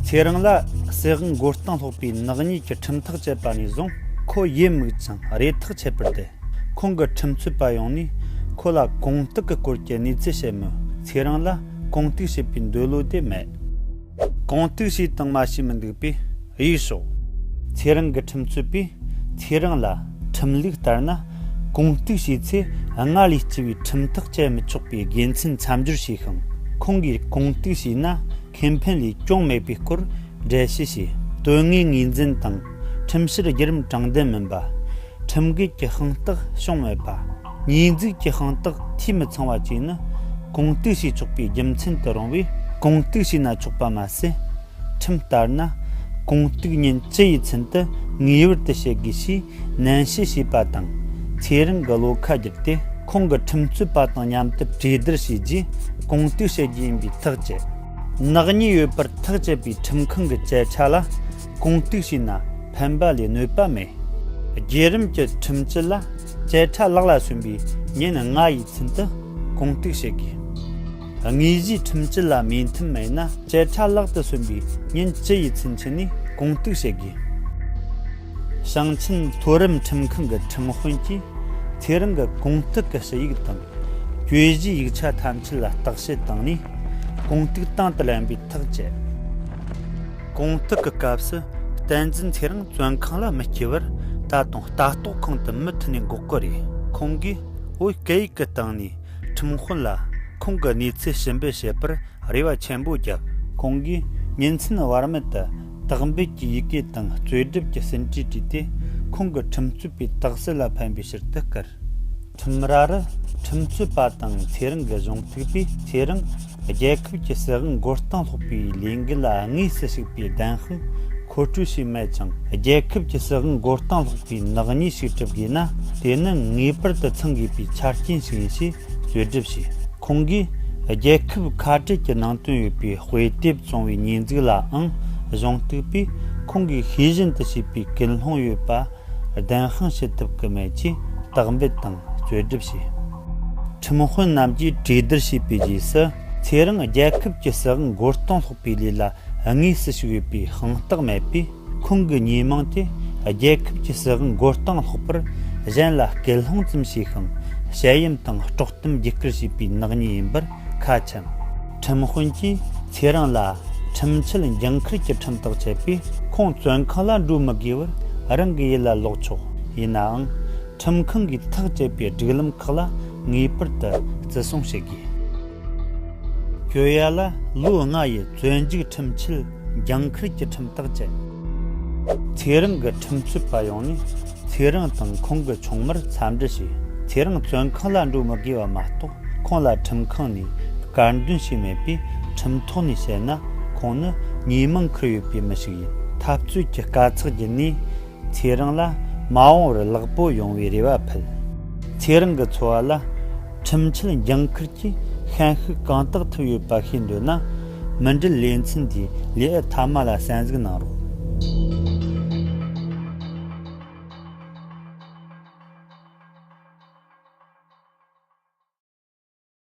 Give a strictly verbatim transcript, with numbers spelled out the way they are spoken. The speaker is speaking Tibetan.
ཚེ་རིང་ལ་སྲིད་དབང་མགོ་རྟིང་སློག་པའི་ནག་ཉེས་ཀྱི་ཁྲིམས་ཐག་བཅད་པ་ནས་བཟུང་ཁོ་ཡིད་མུག་ཅིང་རེ་ཐག་ཆད་པར་བསྡད། ཁོང་གི་ཁྲིམས་རྩོད་པ་ཡོངས་ནས་ཁོ་ལ་གོང་སྟེགས་ཀྱི་སྐོར་གྱི་གནས་ཚུལ་བཤད་མོད། ཚེ་རིང་ལ་གོང་སྟེགས་བྱེད་པའི་འདོད་བློ་དེ་མེད། གོང་སྟེགས་བྱས་དང་མ་བྱས་མི་འདུག་པས་ཡིས་ཤོག། ཚེ་རིང་གི་ཁྲིམས་རྩོད་པས་ཚེ་རིང་ལ་ཁྲིམས་ལུགས་ལྟར་ན་གོང་སྟེགས་བྱས་ཚེ་སྔར་ལས་ལྕི་བའི་ཁྲིམས་ཐག་བཅད་མི་ཆོག་པའི་དགེ་མཚན་མཚམས་སྦྱོར་བྱས་ཤིང་། ཁོང་གིས་གོང་སྟེགས་བྱས་ན་ཁེ་ཕན་ལས་གྱོང་མེད་པའི་སྐོར་འགྲེལ་བཤད་བྱས། དོན་དངོས་ངོས་འཛིན་དང་ཁྲིམས་བཤེར་བརྒྱུད་རིམ་དྲང་བདེན་མིན་པ། ཁྲིམས་འགལ་གྱི་དཔང་རྟགས་བྱུང་མེད་པ། ཉེས་འཛུགས་ཀྱི་དཔང་རྟགས་འཐུས་མི་ཚང་བ་བཅས་ནི་གོང་སྟེགས་བྱས་ཆོག་པའི་རྒྱུ་མཚན་དུ་རུང་བས་གོང་སྟེགས་བྱས་ན་ཆོག་པ་མ་ཟད། ཁྲིམས་ལྟར་ན་གོང་སྟེགས་ཉིན་བཅུ་ཡི་ཚུན་དུ་ངེས་པར་དུ་བྱེད་དགོས་ཞེས་ནན་བཤད་བྱས་པ་དང་། ཚེ་རིང་གི་བློ་ཁ་བསྒྱུར་ཏེ་ཁོང་གི་ཁྲིམས་རྩོད་པ་དང་མཉམ་དུ་གྲོས་བསྡུར་བྱས་རྗེས་གོང་སྟེགས་བྱེད་རྒྱུ་ཡིན་པའི་ཐག་བཅད། ནག་ཉེས་ཡོད་པར་ཐག་བཅད་པའི་ཁྲིམས་ཁང་གི་བཅད་ཁྲ་ལ་གོང་སྟེགས་བྱས་ན་ཕན་པ་ལས་གནོད་པ་མེད། བརྒྱུད་རིམ་གྱི་ཁྲིམས་གཅོད་ལ་བཅད་ཁྲ་ལག་ལ་སོན་པའི་ཉིན་ལྔ་ཡི་ཚུན་དུ་གོང་སྟེགས་བྱེད་དགོས། དངོས་གཞིའི་ཁྲིམས་གཅོད་ལ་མོས་མཐུན་མེད་ན་བཅད་ཁྲ་ལག་ཏུ་སོན་པའི་ཉིན་བཅུ་ཡི་ཚུན་ཆད་ནས་གོང་སྟེགས་བྱེད་དགོས། ཞིང་ཆེན་མཐོ་རིམ་ཁྲིམས་ཁང་གི་ཁྲིམས་དཔོན་གྱིས་ཚེ་རིང་གི་གོང་སྟེགས་ཀྱི་ཞུ་ཡིག་དང་གྱོད་གཞིའི་ཡིག་ཆ་ཐམས་ཅད་ལ་བརྟག་དཔྱད་བཏང་ནས་གོང་སྟེགས་དང་དུ་ལེན་པའི་ཐག་བཅད། གོང་སྟེགས་ཀྱི་སྐབས་སུ་བསྟན་འཛིན་ཚེ་རིང་བཙོན་ཁང་ལ་མི་སྐྱེལ་བར་ད་དུང་ལྟ་རྟོག་ཁང་དུ་མུ་མཐུད་ནས་འགོག་གི་རེད། ཁོང་གིས་བོད་སྐད་ཡིག་གི་སྟེང་ནས་ཁྲིམས་དཔོན་ལ་ཁོང་གི་གནས་ཚུལ་ཞིབ་འབུལ་བྱེད་པར་རེ་བ་ཆེན་པོ་བརྒྱབ། ཁོང་གིས་ཉིན་མཚན་བར་མེད་དུ་དག་འབུད་ཀྱི་ཡི་གེ་དང་རྩོད་སྒྲུབ་ཀྱི་ཟིན་བྲིས་བྲིས་ཏེ་ཁོང་གི་ཁྲིམས་རྩོད་པའི་རྟགས་གསལ་ལ་ཕན་པའི་ཕྱིར་དུ་བསྐུར། ཁྲིམས་ར་རུ་ཁྲིམས་རྩོད་པ་དང་ཚེ་རིང་གི་གཞུང་གཏུག་པས་ཚེ་རིང་རྒྱལ་ཁབ་ཀྱི་སྲིད་དབང་མགོ་རྟིང་སློག་པའི་ལས་འགུལ་ལ་དངོས་སུ་ཞུགས་པའི་བདེན་དཔང་མཁོ་སྤྲོད་བྱས་མེད་ཅིང་། རྒྱལ་ཁབ་ཀྱི་སྲིད་དབང་མགོ་རྟིང་སློག་པའི་ནག་ཉེས་ཤིག་གྲུབ་དགོས་ན་དེ་ནི་ངེས་པར་དུ་ཚང་དགོས་པའི་ཆ་རྐྱེན་ཞིག་ཡིན་ཞེས་རྩོད་སྒྲུབ་བྱས། ཁོང་གིས་རྒྱལ་ཁབ་ཁ་བྲལ་གྱི་ནང་དོན་ཡོད་པའི་དཔེ་དེབ་བཙོང་བའི་ཉེས་འཛུགས་ལའང་གཞུང་གཏུག་པས་ཁོང་གིས་ཤེས་བཞིན་དུ་བྱས་པའི་ཀུན་སློང་ཡོད་པ་བདེན་དཔང་བྱེད་ཐུབ་ཀྱི་མེད་ཅེས་དག་འབུད་དང་རྩོད་སྒྲུབ་བྱས། ཁྲིམས་དཔོན་རྣམས་ཀྱིས་གྲོས་བསྡུར་བྱས་པའི་རྗེས་སུ་ཚེ་རིང་རྒྱལ་ཁབ་ཀྱི་སྲིད་དབང་མགོ་རྟིང་སློག་པའི་ལས་ལ་དངོས་སུ་ཞུགས་ཡོད་པའི་དཔང་རྟགས་མེད་པས། ཁོང་གི་ཉེས་མིང་དེ་རྒྱལ་ཁབ་ཀྱི་སྲིད་དབང་མགོ་རྟིང་སློག་པར་གཞན་ལ་སྐུལ་སློང་ཙམ་བྱས་ཤིང་། ཞལ་ཡམ་དང་དཀྲོག་གཏམ་བརྒྱུད་བསྐུར་བྱས་པའི་ནག་ཉེས་ཡིན་པར་ཁ་འཆམ། ཁྲིམས་དཔོན་གྱིས་ཚེ་རིང་ལ་ཁྲིམས་ཆད་འགན་འཁུར་གྱི་ཁྲིམས་ཐག་བཅད་པས་ཁོང་བཙོན་ཁང་ལ་འགྲོ་མི་དགོས་པར་རང་གི་ཡུལ་ལ་ལོག་ཆོག། ཡིན་ནའང་། ཁྲིམས་ཁང་གིས་ཐག་བཅད་པའི་སྒྲིག་ལམ་ཁག་ལ་ངེས་པར་དུ་བརྩི་སྲུང་བྱེད་དགོས། གྱོད་ཡ་ལ་ལོ་ལྔ་ཡི་བཙོན་འཇུག་ཁྲིམས་ཆད་འགན་འཁུར་གྱི་ཁྲིམས་ཐག་བཅད། ཚེ་རིང་གི་ཁྲིམས་རྩོད་པ་ཡོངས་ནས་ཚེ་རིང་དང་ཁོང་གི་ཆུང་མར་འཚམས་འདྲི་བྱས། ཚེ་རིང་བཙོན་ཁང་ལ་འགྲོ་མི་དགོས་པ་མ་གཏོགས་ཁོང་ལ་ཁྲིམས་ཁང་ནས་དཀར་འདོན་བྱས་མེད་པས། ཁྲིམས་ཐོག་ནས་བཤད་ན་ཁོང་ནི་ཉེས་མིང་འཁུར་ཡོད་པའི་མི་ཞིག་ཡིན། འཐབ་རྩོད་ཀྱི་དཀའ་ཚེགས་བརྒྱུད་ནས། ཚེ་རིང་ལ་མ་འོངས་པར་ལེགས་པོ་ཡོང་བའི་རེ་བ་ཕུལ། ཚེ་རིང་གི་འཚོ་བ་ལ་ཁྲིམས་ཆད་འགན་འཁུར་གྱིས་ཤན་ཤུགས་གང་དག་ཐེབས་ཡོད་པ་ཤེས་འདོད་ན། མི་འབྲེལ་ལེ་ཚན་འདིའི་ལེའུ་མཐའ་མ་ལ་གསན་གཟིགས་གནང་རོགས།